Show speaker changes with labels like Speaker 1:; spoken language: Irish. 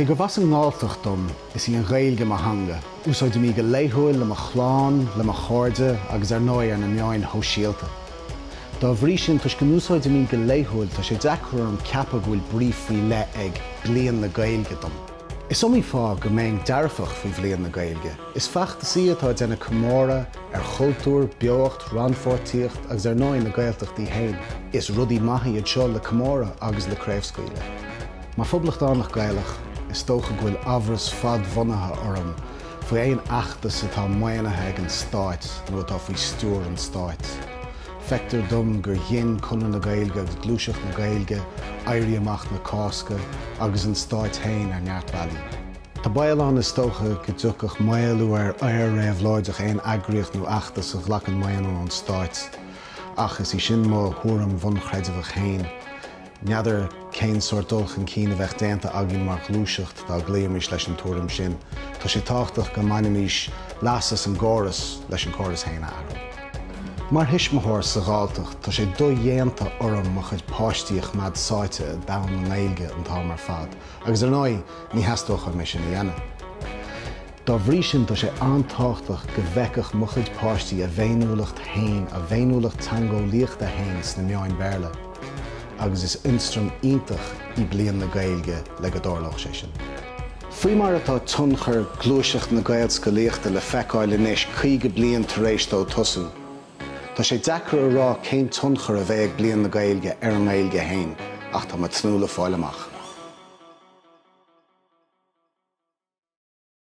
Speaker 1: Cé gurb as an nGalltacht dom, is í an Ghaeilge mo theanga. Úsáidim í go laethúil le mo chlann, le mo chairde agus ar ndóigh ar na meáin shóisialta. Dá bhrí sin, toisc go n-úsáidim í go laethúil, tá sé deacair orm ceapadh go bhfuil brí faoi leith ag Bliain na Gaeilge dom. Is iomaí fáth go mbeinn dearfach faoi Bhliain na Gaeilge. Is feachtas í atá ag déanamh comóradh ar chultúr, beocht, rannpháirtíocht agus ar ndóigh na Gaeltacht í féin. Is rudaí maithe iad seo le comóradh agus le craobhscaoileadh. Mar phoblachtánach Gaelach, is dócha go bhfuil amhras fadbhunaithe orm faoi aon fheachtas atá maoinithe ag an stáit nó atá faoi stiúir an stáit. Feictear dom gur ghin Conradh na Gaeilge agus Gluaiseacht na Gaeilge Éirí Amach na Cásca agus an stáit féin ar neart bealaí. Tá baol ann is dócha go dtiocfadh maolú ar aoir réabhlóideach aon eagraíocht nó fheachtas a ghlacann maoiniú ón stáit, ach is í sin mo thuairim bhunchreidmheach féin. N'fheadar cén sórt dul chun cinn a bheadh déanta againn mar ghluaiseacht dá gcloífimis leis an tuairim sin. Tá sé tábhachtach go mbainfimis leas as an gcóras leis an córas féin a athrú. Mar thuismitheoir sa Ghalltacht, tá sé dodhéanta orm mo chuid páistí a choimeád sáite i domhan na nGaeilge an t-am ar fad, agus ar ndóigh, ní theastódh uaim é sin a dhéanamh. Dá bhrí sin, tá sé an-tábhachtach go bhfeicfeadh mo chuid páistí a bhféiniúlacht féin, a bhféiniúlacht teangeolaíochta féin sna meáin Bhéarla, agus is ionstraim iontach í Bliain na Gaeilge le go dtarlódh sé sin. Faoi mar atá tionchar gluaiseacht na Gaelscolaíochta le feiceáil anois 50 bliain tar éis dó tosú, tá sé deacair a rá cén tionchar a bheidh ag Bliain na Gaeilge ar an nGaeilge féin, ach tá mé ag tnúth le fáil amach.